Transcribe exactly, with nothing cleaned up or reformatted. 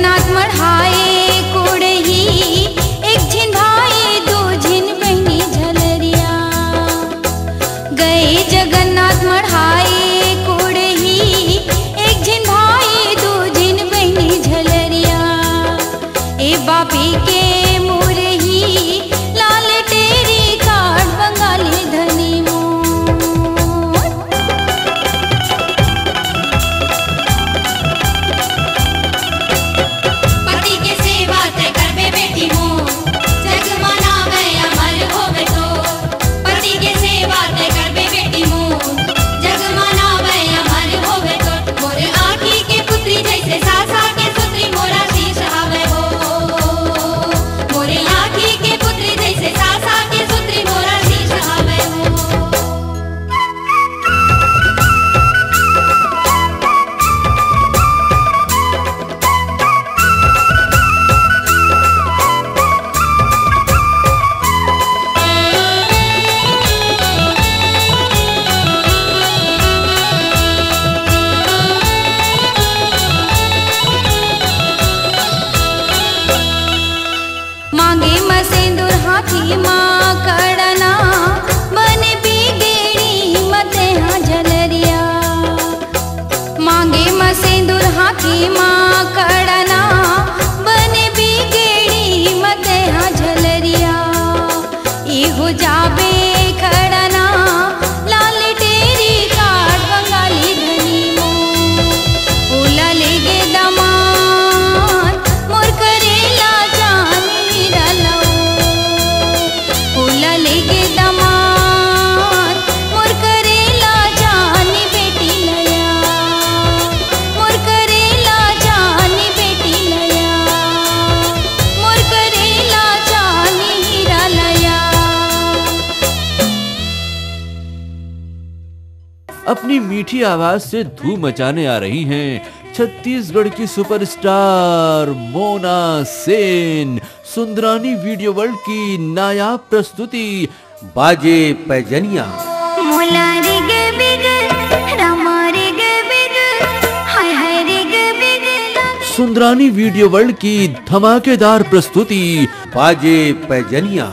नाथ मढ़ाए कोड़ही, एक झिन भाई दो झिन बहिनी झलरिया। गए जगन्नाथ मढ़ाए कोड़ही, एक झिन भाई दो झिन बहिनी झलरिया। ए बापी के मुरही, लाल टेरी काट बंगाली धनी मोर। पति के सेवा तै करबे बेटी मोर, जग माना मैं अमर होवे तो। पति के सेवा तै करबे बेटी मोर, जग माना मैं अमर होवे तो। मोर आँखी के पुत्री जैसे सासा के सुत्री मोरा शीश हवे हो। मोर आँखी के पुत्री जैसे सासा के सुत्री मोरा शीश हवे हो। मांगे म सेंदुर हाथी मा कड़ना, बने बिगेड़ी म तेहा झलरिया। मांगे म सेंदुर हाथी मा कड़ना, बने बिगेड़ी म तेहा झलरिया। ए हो जाबे खड़ना, लाल टेरी काट बंगाली धनी मोर। ओला लेगे दमाद, मोर करेला चानी हीरा ला ओ। ओला लेगे दमाद, मोर करेला चानी बेटी लया। मोर करेला चानी बेटी लया। मोर करेला चानी हीरा लया। अपनी मीठी आवाज से धूम मचाने आ रही हैं छत्तीसगढ़ की superstar Mona Sen. Sundarani video world की नायाब प्रस्तुति बाजे पैजनिया। मोला रिग बिग, रामा रिग बिग, हाय हाय रिग बिग। सुंदरानी वीडियो वर्ल्ड की धमाकेदार प्रस्तुति बाजे पैजनिया।